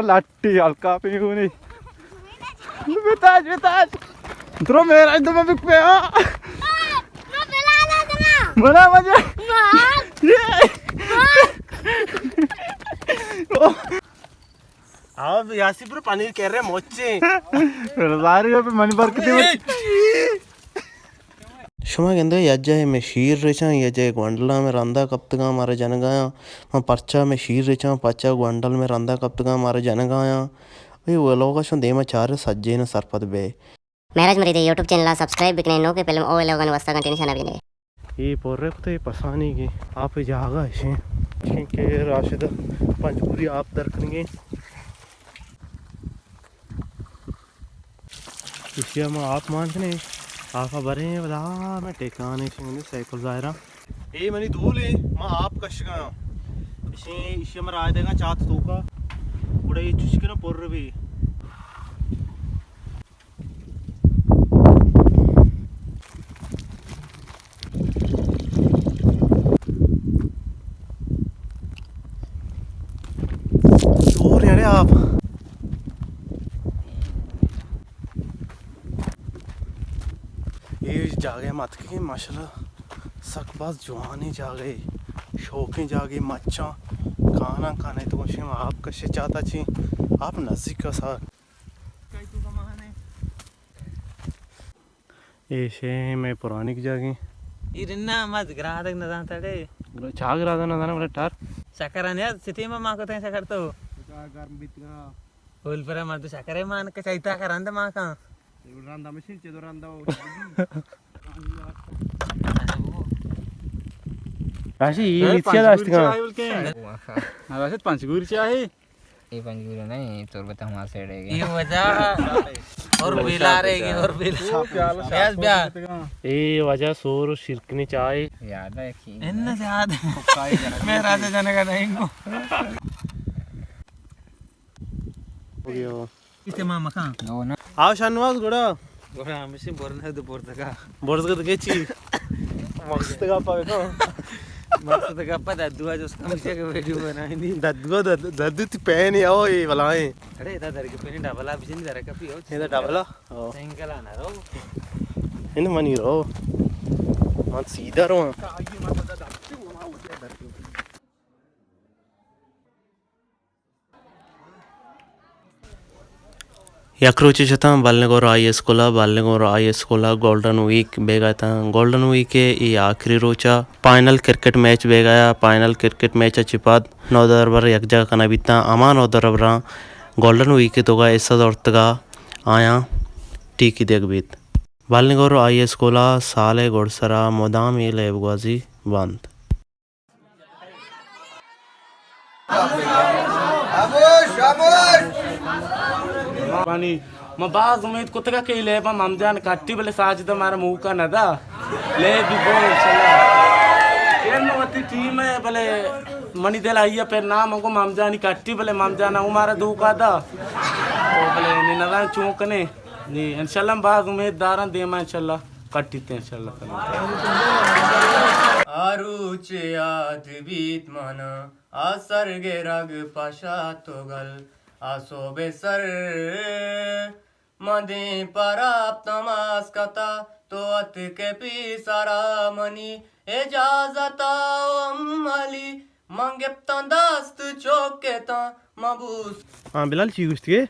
لٹی ہلکا پی گونی۔ بتاج، بتاج۔ درو میرا دم بک پہ، ہاں۔ بنا مجھے۔ یہ۔ آ یاسی پر پنیر کر رہے موچے۔ رزاری پہ منی برکتی مت۔ شما گندے یک جاہے مئے شیر رچاں، یک جاہے گونڈلاں مئے رندا کپتگاں مارا جنگایاں۔ من پرچا مئے شیر رچاں، پرچا گونڈل مئے رندا کپتگاں مارا جنگایاں۔ اے ولوگا شما دیما چارے سجین سرپد بے۔ مہراج مریدے یوٹیوب چینل ءَ سبسکرائب بکنے، نوکیں فلم او ولوگانی واسطہ گھنٹی نشانہ بجنے۔ اے پورے کتے پسانی کے آپ جاگہ اشیں۔ اشیں کہ راشد پنجگوری آپ در کنگے۔ ایشی ءَ ما آپ مان کنے، آپ ءَ بریں، ودا میں ٹیکانے شنگنے سیکل ظاہرا۔ اے منی دولے، ما آپ کشگا۔ ایشی، ایشی ءَ ما راہ دیگا چات توکا۔ گڑا اے چوش کنا پر بی۔ زور یڑے آپ۔ اے جاگہ ماتکے ماشاءاللہ سک باز جوانیں جاگہے، شوقیں جاگہے، مچاں کاناں کانے تو گوشیں آپ کشے چاتا چی آپ نزدیک کا سا۔ ایشے میں پرانی کی جاگہ۔ ای رنا مت گرادگ نہ دانتا ڈے۔ چاہ گرادگ نہ دانا بڑا ٹار۔ شکر نے سٹی میں ماں کو تیں شکر تو۔ گرم بیتگا۔ اول پر مرد شکر مان کے چیتا کرند ماں کا۔ رندا مشین چے دو رندا۔ راشد، یہ نیچے داشت کہاں؟ راشد، پنچگور چاہے؟ یہ پنجگور نہیں، تربت ہمارے سائیڈ ہے۔ یہ وجہ اور بیلا رہے گی، اور بیلا۔ بیا، بیا۔ یہ وجہ سور و شرکنی چاہے۔ یاد ہے کہ ان زیادہ۔ میں راجہ جانے کا نہیں کو۔ ہو گیا۔ اسے ماں مکان۔ آؤ شاہنواز گڑا۔ گڑا ہمیشہ برنے دو برزگا۔ برزگا تو کے چی؟ مقصد کا پا بیٹھا۔ مقصد کا پا ددو آج اس کا مجھے کہ ویڈیو بنائیں دی۔ ددو، دد-، ددو تی پین یا او یہ بلائیں۔ اڑے دا در کے پین ڈبل آ بجن در کا پی ہو۔ یہ دا ڈبل آ؟ او۔ سنگل آنا رو۔ ان منی رو۔ من سیدھا رو۔ یک روچے شتاں بالنگور ہائی اسکول ءَ، بالنگور ہائی اسکول ءَ گولڈن ویک بیگا اتاں۔ گولڈن ویک ءِ اے آخری روچ ءَ پائنل کرکٹ میچ بیگا ءَ، پائنل کرکٹ میچ ءَ چہ پد نودربر یک جاگہ کنگ بیتاں۔ ہما نودربراں گولڈن ویک ءِ توکا حصہ زرتگ ءَ آیاں ٹیکی دیگ بیت۔ بالنگور ہائی اسکول ءَ سال ءِ گڈسر ءَ مدام اے لیب گوازی بنت۔ خاموش، خاموش۔ بانی، ما باز امید کتگا کہ اے لیبا مام جان کٹی، بلے ساجد مارا موقع نہ دا۔ لیب بی بو انشاءاللہ۔ پھر نو وتی ٹیم ہے، بلے منی دل آئی ہے، پھر نام کو مام جانی کٹی، بلے مام جان او مارا دھوکا دا۔ تو بلے نی نہ زان چون کنے۔ نی انشاءاللہ ہم باز امید داراں دیما انشاءاللہ کٹیت انشاءاللہ تعالی۔ آ روچ یاد بیت منا، آ سر گرگ پشات و گل، آ صوب سر من دیم پر آپ تماس کتا، تو اتکے پیسرا منی اجازتا و املی من گپتاں دست چوکتاں مبوس۔ ہاں، بلال چی گوشت کہ؟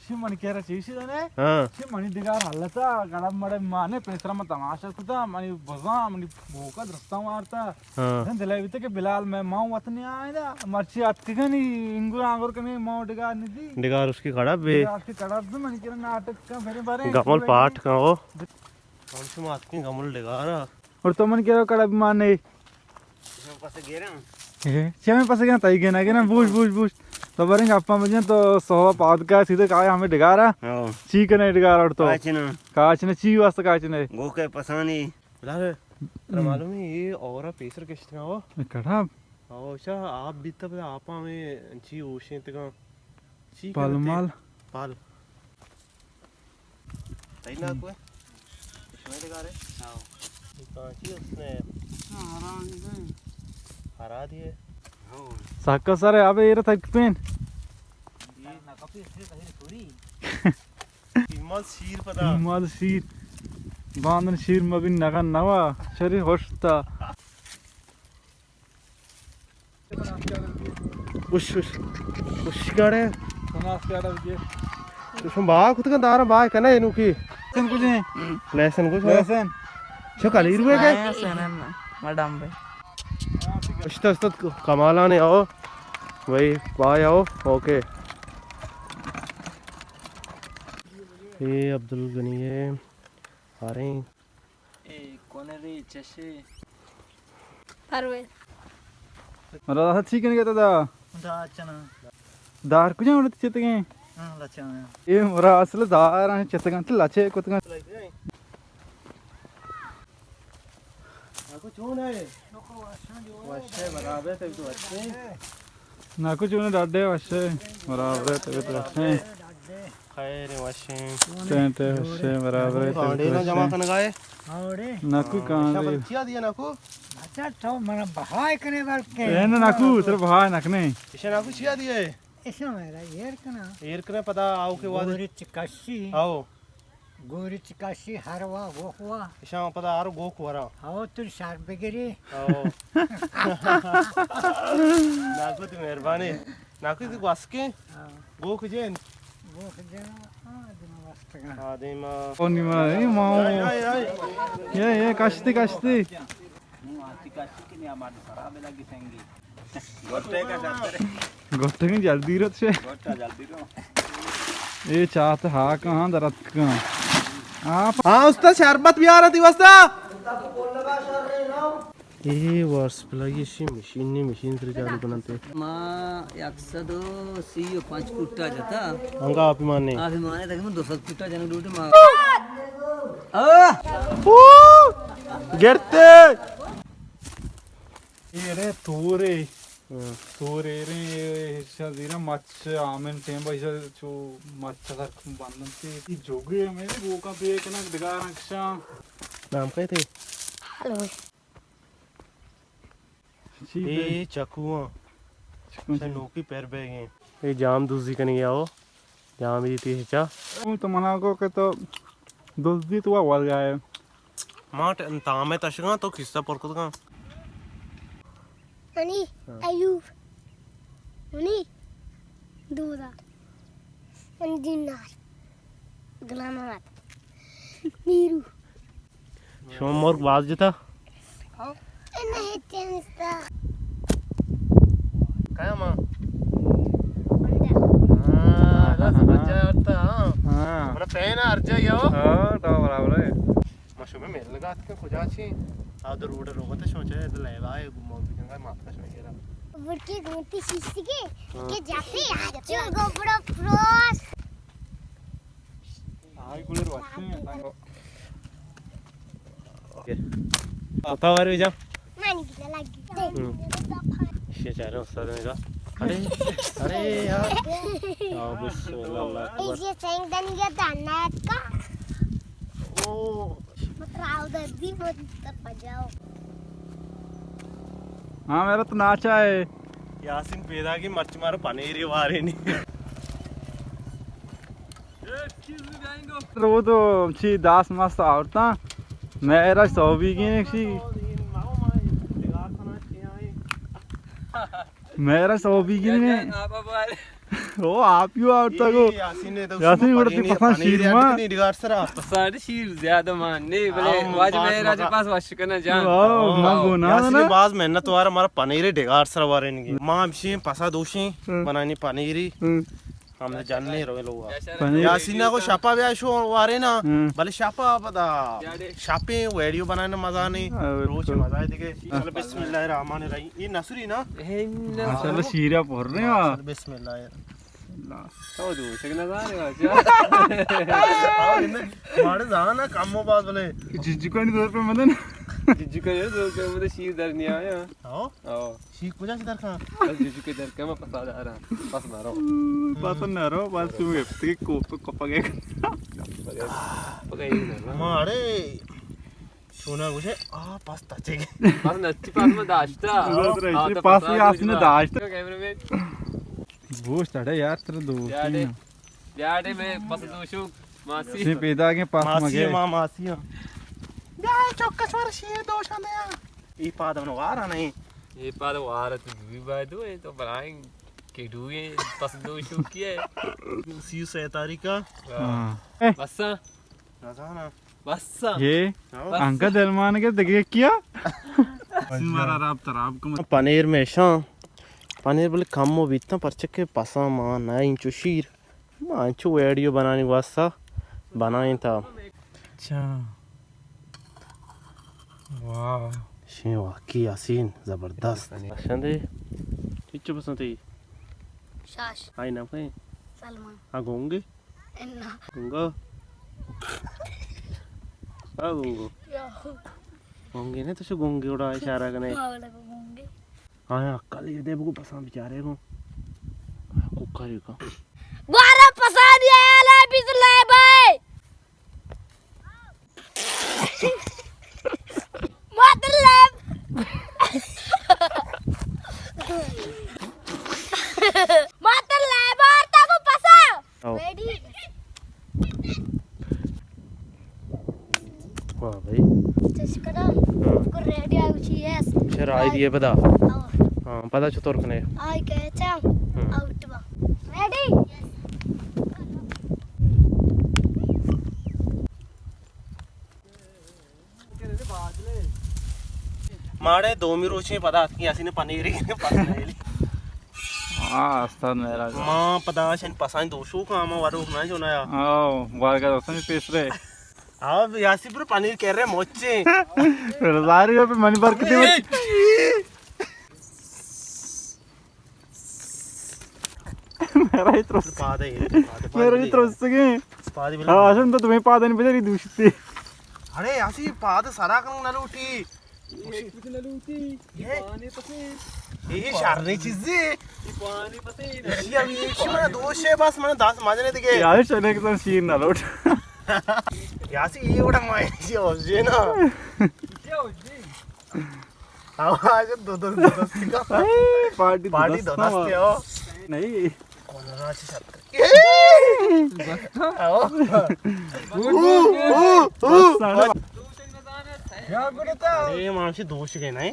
شی منی کرا چیشی دنے؟ ہاں۔ شی منی ڈگار حالتا، گڑا مڑے مانے پیسرا من تماشا کتا، منی بزاں، منی بوکا درستاں وارتا۔ ہاں۔ دن دلائی بیتے کہ بلال میں ماں وطنی آئے دا، مرچی اتکگنی انگور آنگور کنے ماں ڈگار ندی۔ ڈگار اس کی کڑب بے۔ ڈگار اس کی کڑب بے، منی کرا ناٹک کا بھرے بھرے۔ گمل پاٹ کا ہو۔ ہم شما اتکیں گمل ڈگارا۔ اور تو من کرا کڑب مانے۔ چے میں پسے گیا تائی گنا گنا بوش بوش بوش۔ تو بریں گپا مجن تو صحبا پاد کا سیدھے کائے ہمیں ڈگارا۔ ہاں۔ چی کنے ڈگار اور تو؟ کاچنا۔ کاچنا چی واسطہ کاچنے؟ گوکے پسانی۔ بلال، ترا معلوم ہے یہ اور پیسر کشتے ہو؟ کڑا؟ او شا آپ بیتا بدا آپ ہمیں چی اوشیں تکا۔ چی پال مال؟ پال۔ تئی ناکو ہے؟ شمئے ڈگار ہے؟ ہاں۔ کانچی اس نے؟ ہاں، ہرا دی ہے۔ ہرا دی ہے؟ ہاں۔ ساکا سر ہے، ابے یہ رہا تھا پین۔ مال شیر پدا۔ مال شیر۔ باندن شیر مبین نگن نوا۔ شری ہوشتا۔ خوش، خوش۔ خوش گاڑے۔ شما با کتگن دارا با کنا اینو کی۔ لیسن کجے؟ لیسن کجے؟ لیسن۔ چو کلی روے گئے؟ لیسن ہے نا۔ مڈم بے۔ اشتا، اشتا کمالانے آؤ۔ بھائی، بھائی آؤ۔ اوکے۔ اے عبدالغنی ہے۔ آ رہے ہیں۔ اے کون رے چشے؟ پرویز۔ مراد، چی کنگے تو دا؟ دا چنا۔ دار کجا اڑت چتگیں؟ ہاں، لچا۔ اے مراد اصل دار ہیں چتگاں تو لچے کتگاں۔ ناکو چون ہے؟ وشے برابر ہے، تو وشے۔ ناکو چون ہے؟ ڈاڈے وشے۔ برابر ہے، تو وشے۔ خیر وشے۔ ٹینٹ وشے، برابر ہے، تو کانڈے نہ جمع وشے۔ کنگائے۔ ناکو ہاں، کانڈے۔ شبر چیا دیا ناکو؟ اچھا، تو من بہائے کنے بلکہ۔ اے نہ ناکو، تر بہائے نکنے۔ اسے ناکو چیا دیا ہے؟ اسے میرا ایر کنا۔ ایر کنے پدا آؤ کے وعدے۔ گوری چکشی۔ آؤ۔ گوری چکشی ہر وا گوک وا۔ اشاں پدا ہر گوک ورا۔ ہو تو شر بگری۔ ہو۔ ناکو تی مہربانی۔ ناکو تی گوسکیں۔ ہاں۔ گوک جن۔ گوک جن۔ آ دیما وستگا۔ آ دیما۔ او نیما، اے ماں۔ آئی، آئی، آئی۔ اے، اے، کشتی، کشتی۔ گوٹے کہ جلدی رت سے۔ گوٹا جلدی رو۔ اے چاہت ہا کہاں درت کہاں۔ آپ ہاں استاد، شربت بیار تی واسطہ۔ اے وارس پلائی شی مشین نی، مشین تر چالو کننتے۔ ما یک سد و سی و پنچ فٹا جتا۔ انگا آپ مان نے۔ آپ مان نے تک من دو سد فٹا جنگ لوٹے ما۔ آ! گرتے۔ اے رے تورے۔ ہاں۔ تورے رے، اے ایشاں زیراں مچ، آمن ٹیم با ایشاں چو مچ سر بندن تے۔ اے جوگے ہمیں گوکاں پہ کنک دگاراں کشاں۔ نام کئے تے؟ ہلو۔ چی اے پہ؟ چکواں۔ چکواں چہ چی؟ نوکی پر بیگیں۔ اے جام دوزی کنگی آؤ۔ جام دی تی چا۔ تو منا کو کہ تو دزدی تو ور گئے۔ ما ٹ-، تامے تشگاں تو کسہ پر کتگاں۔ منی ہاں۔ ایوب۔ منی دودا۔ منی دینار۔ غلام محمد۔ نیرو۔ شما مرگ باز جتا؟ ہاں۔ اے نہیں چنستا۔ کیا ماں؟ ہاں، بس بچہ آتا، ہاں۔ ہاں۔ منا پہنا ہر جا یو۔ ہاں، تو برابر ہے۔ ما شما میل لگات کہ کجا چی؟ آ در روڈ روگت شما چاہے تو لیوا ہے، گمو بکنگا مات کا شما گرا۔ برکی گونتی شیشتی کے، ہاں۔ کہ جاتے آ جو گوبرو پروس۔ آئی گوڑے روچے ہیں، تانگو۔ اوکے۔ پاپا وارے جا۔ مانی گلا لگی۔ ہم۔ شے چارے استاد نے جا۔ ارے، ارے یار۔ آ، بسم اللہ، اللہ اکبر۔ اے سنگ دن گیا دانا کا۔ او۔ مت راو دردی مت پجاؤ۔ ہاں، میرا تو ناچا ہے۔ یاسین پیدا کی مرچ مارو پنیری وارے نہیں۔ رو تو چی داس ماست آورتاں، میرا سوبی گین چی، میرا سوبی گین۔ او آپ یو آورتا گو۔ یاسین گوڑا تی پسان شیر ما۔ پسان شیر زیادہ مان نہیں، بلے واجہ میرا پاس وش کنا جان۔ ما گو نا یاسین باز محنت وارا مارا پنیرے ڈگار سر وارے نگی۔ ما ہمشی پسا دوشیں بنانی پنیری۔ ہم جننے روے لوگا۔ پنیر۔ یاسین کو شپا بیا شو وارے نا، ہاں۔ بلے شپا پدا شپیں ویڈیو بنانے مزہ نہیں، ہاں، روچ بالکل۔ مزہ ہے دیگه۔ ہاں۔ چلو بسم اللہ الرحمن الرحیم۔ یہ نصری نا؟ ماشاءاللہ شیرہ پر رہے ہاں۔ چلو بسم اللہ۔ اللہ۔ تو جو شک نظر ہے۔ مارے زانا کم ہو بات بلے۔ ججکانی دور پہ مدن۔ ججکانی دور پہ مدن شیر در نہیں آیا۔ ہاں؟ ہاں۔ شی کجا چی درکاں؟ بس جوجو کے درکاں، ما پسا داراں۔ پس نہ رو۔ پس نہ رو، بس تو گپت کہ کوپ کپ گئے۔ مارے۔ چونا گوشے، آ، پس تچے گئے۔ پس نچی پس ما داشتا۔ پس یاسین داشتا۔ کیمرہ مین۔ گوشت اڑے یار، ترا دو بیاڑے، تین۔ بیاڑے میں پس دوشو، ماسی۔ سی پیدا کے پاس ماسی مگے۔ ماں ماسی ہاں۔ بیا چوکس ور شیر دوشان دیا۔ ای پاد من وارا نہیں۔ ای پاد وارا تو دوی بای دو، تو برائیں کہ دوی پس دوشو کیے۔ سی و سہ تاریخ کا۔ ہاں۔ بس۔ نزاناں۔ بس۔ یہ ہاں۔ انکا دلمان کے دگے کیا؟ مارا راب تراب کم۔ پنیر میں شاں۔ پنیر بلے کم و بیتاں، پرچہ کہ پساں ما نہ انچو شیر۔ ما انچو ویڈیو بنانی واسطہ بنائیں تا۔ اچھا۔ واہ۔ شیں واقعی حسین زبردست۔ پسند ہے؟ چچو پسند ہے؟ شاش۔ آئی نام کہیں؟ سلمان۔ ہاں گونگے؟ انا۔ گنگا۔ آ گنگو۔ یا۔ گنگے نے تو شو گنگے اڑا اشارہ کنے۔ ہاں، اڑا گنگے۔ آیا عقل یہ دے بگو پساں بیچارے کو۔ کوکاری کا۔ بارہ پساں دیا لا بیت لے بھائی۔ ماتر لیب۔ ماتر لیب اور تا کو پسا۔ او۔ ریڈی۔ واہ بھائی۔ چش کرا۔ ہاں۔ کو ریڈی آ گچی یس۔ شر آئی دیے پدا۔ او۔ ہاں، پدا چطور کنے؟ آئی کہتا۔ ہاں۔ آؤٹ با۔ ریڈی؟ ماڑے دومی روچیں پدا اتکی اسی نے پنیری پس نہیں لی۔ ہاں، استاد مہراج۔ ما پدا شن پسانی دوشو کا ما ورو نہ جو نہ یا۔ او، وارگا دوستان پیسرے۔ آو، یاسی پر پنیر کر رہے موچے۔ رزاری پہ منی برکتی۔ میرا ہی ترس۔ پادے، پادے، پادے میرا ہی بلے۔ ترس گئے۔ پادے بلے۔ ہاں، حسن تو تمہیں پادے نہیں بجاری دوشتے۔ اڑے، یاسی پاد سرا کنگ نہ لوٹی۔ ایک کچھ نہ لوٹی۔ یہ؟ یہ پانی پسے۔ یہ شرنی چیزی۔ یہ پانی پسے۔ یہ ابھی ایک شی من دوش ہے، بس من دس مجنے دیگه۔ یار، شنے کسان شیر نہ لوٹ۔ یاسی یہ بڑا مائشی ہو جی نا۔ کیا ہو جی؟ آواز دو دو دو دو سکا۔ اے، پارٹی پارٹی دو دو دستا دستے ہو۔ نہیں۔ کون راچ شرط۔ آؤ۔ بول، بول، بول۔ او، او، او۔ بس، ساڑا۔ کیا کرتا؟ اے مانشی دوش گئے نہیں۔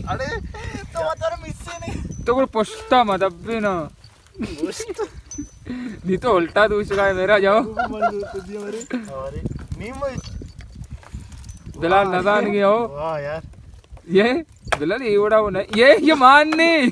اڑے، تو تر مسی نہیں۔ تو کوئی پشتا مدبے نا۔ نی تو الٹا دوش گئے میرا جاؤ۔ ارے، نیم۔ بلال نزان گیا ہو۔ واہ یار۔ یہ بلال یہ وڑا وہ نہیں۔ یہ، یہ مان نہیں۔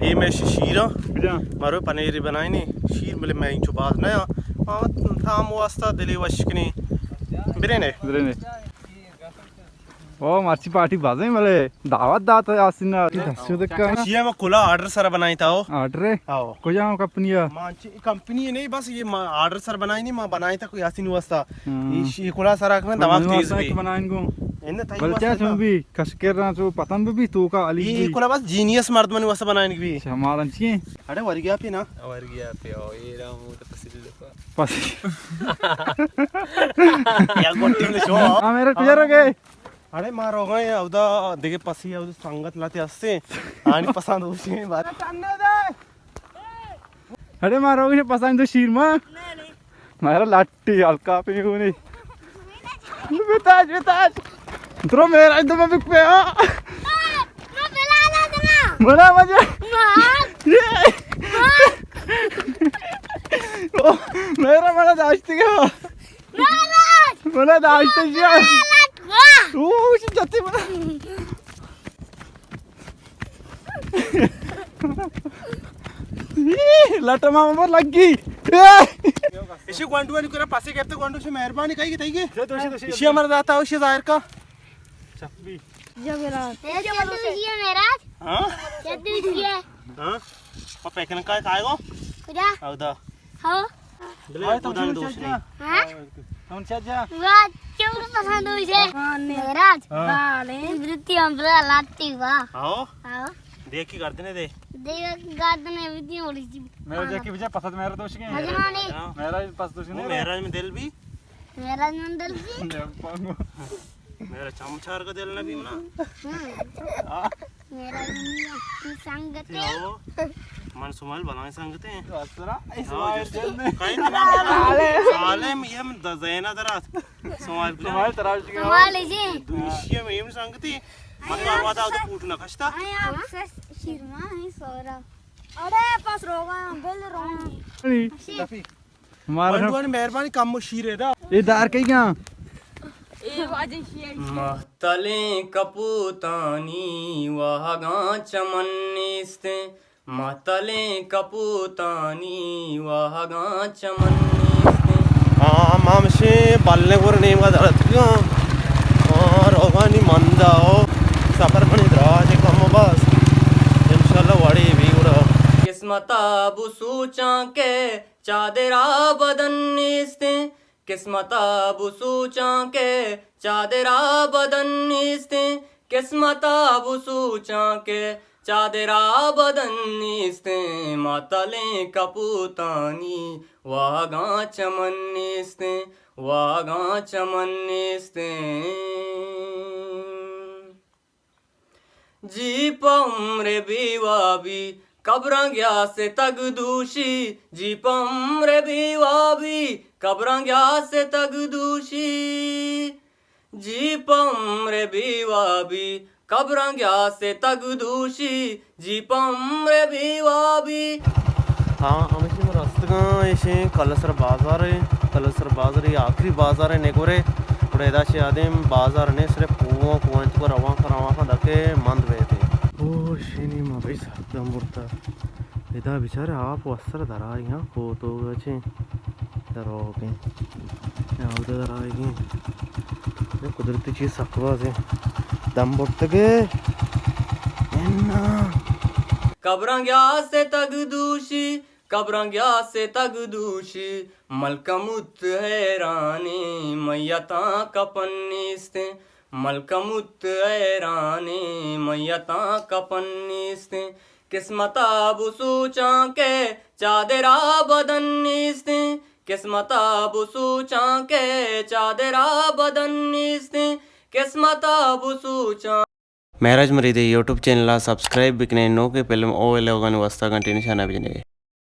یہ میں شیرا۔ جا۔ مارو پنیری بنائنی۔ شیر ملے میں انچو باز نہ یا۔ آ، تام واسطہ دلی وشکنی۔ برے نے۔ برے نے۔ او مرچی پارٹی بازیں بلے دعوت دات آسینا۔ دستو دکا۔ شیئے ما کلا آرڈر سرا بنائی تا ہو۔ آرڈر ہے؟ آؤ۔ کجا کمپنی ہے؟ مانچی کمپنی نہیں، بس یہ ما آرڈر سر بنائی نہیں، ما بنائی تا کوئی آسین واسطہ۔ ہاں۔ یہ شی کلا سرا کنا دماغ تیز بھی۔ بنائیں گو۔ ان تائی بلچا واسطہ چون بھی کشکر رہا چو پتن بھی تو کا علی یہ بھی۔ کلا بس جینیس مردمانی واسطہ بنائیں بھی۔ اچھا، مالن چیئے؟ اڑے ورگیا پہ نا۔ ورگیا پہ او، یہ رہا مو تو پسیل دفا۔ پس۔ یا گوٹی نے شو۔ ہاں، میرا کجا رو گئے؟ اڑے ما روگاں اودا دگہ پسی اودا سنگت لاتے ہستے۔ آنی پسند ہوشی بات۔ اڑے ما روگاں پسند تو شیر ما۔ مارا لاٹی ہلکا پہ گونی۔ بتاج، بتاج۔ درو میرا تو میں بک پہ آ۔ بڑا مزہ۔ میرا بڑا داشتی گیا۔ منا داشتہ شیا۔ او، شی جتی منا۔ لٹ ماما پر لگی۔ اشی گونڈو نی کرا پاسے کرتے گونڈو سے مہربانی کئی کی تئی کی۔ اشی ہمارا داتا ہو، اشی ظاہر کا۔ چپی۔ جا میرا۔ یہ جدو اشی ہے مہراج۔ ہاں؟ جدو اشی ہے۔ ہاں؟ اور پیکنگ کا کائے گو؟ کجا؟ او دا۔ ہاں۔ بلے آئے تو خدا نے دوست نہیں۔ ہاں؟ ہم چا جا۔ واہ، کیوں پسند ہوئی سے؟ مہراج۔ ہاں۔ برتی ہم بلا لاتی واہ۔ آؤ۔ آؤ۔ دیکھ کی گردنے دے۔ دیکھ گردنے بھی دی اوڑی جی۔ میرا جا کی بجا پسند میرا دوست کے۔ مجنونی۔ میرا پس دوست نہیں۔ میرا میں دل بھی۔ میرا میں دل بھی۔ میرا چم چار کا دل نہ بی منا۔ میرا دنیا کی سنگتے۔ او، من سمال بلائیں سنگتے ہیں۔ اسرا، ہاں، اسماعیل جس-، جن۔ کہیں تو نام سالے۔ سالے میں یہ ہم د-، زینا درات۔ سمال کو سمال تراش کے سمال جی۔ دوشی میں یہ سنگتے۔ مطلب، آباد آدھو پوٹ نہ کشتا۔ آیا، آپ سس شیرما ہے سورا۔ اڑے، پاس روگا، بل روگا۔ مارا مہربانی، مہربانی، کم شیرے دا۔ اے دار کئی گا؟ اے واجہ شیعہ۔ مہتلیں کپوتانی واہگاں چمن نیستیں، مہتلیں کپوتانی واہگاں چمن نیستیں۔ ہاں، ما ہمشی بلے گور نیمگا درتکاں۔ ہاں، روگانی مندا او سفر منی دراج کم و بس۔ انشاءاللہ وڑی بی گڑا۔ قسمتا بسوچاں کہ چادرا بدن نیستیں، قسمتا بسوچاں کہ چادرا بدن نیستیں، قسمتا بسوچاں کہ چادرا بدن نیستیں، مہتلیں کپوتانی واہگاں چمن نیستیں، واہگاں چمن نیستیں۔ جی پہ عمر بے وابی قبراں گیا ستگ دوشی، جی پہ عمر بے وابی قبراں گیا ستگ دوشی، جی پہ عمر بے وابی قبراں گیا ستگ دوشی، جی پہ عمر بے وابی۔ ہاں، ہمیشی ما رستگاں، ایشیں کلسر بازار ہے، کلسر بازار ہے، آخری بازار ہے نگورے۔ گڑا ادا چہ آدم بازار نے صرف کوہاں، کوہاں تو رواں کن، رواں کن دکے مند بیتے۔ او شینی ما بھائی صاحب دم برتا۔ ادا بیچارے آپ وسر درائیں، ہاں، کوہ تو گچیں۔ دروگیں۔ یا اودا دروگیں۔ اے قدرتی چیز سک باز ایں۔ دم برتگے۔ انا۔ قبراں گیا ستگ دوشی، قبراں گیا ستگ دوشی، ملکموت حیرانیں، میتاں کپن نیستیں۔ ملکموت حیرانیں، میتاں کپن نیستیں۔ قسمتا بسوچاں کہ چادرا بدن نیستیں، قسمتا بسوچاں کہ چادرا بدن نیستیں، قسمتا بسوچاں۔ مہراج مریدے یوٹیوب چینل ءَ سبسکرائب بکنیں، نوکیں فلم او ویلاگانی واسطہ گھنٹی نشانہ بجنگے۔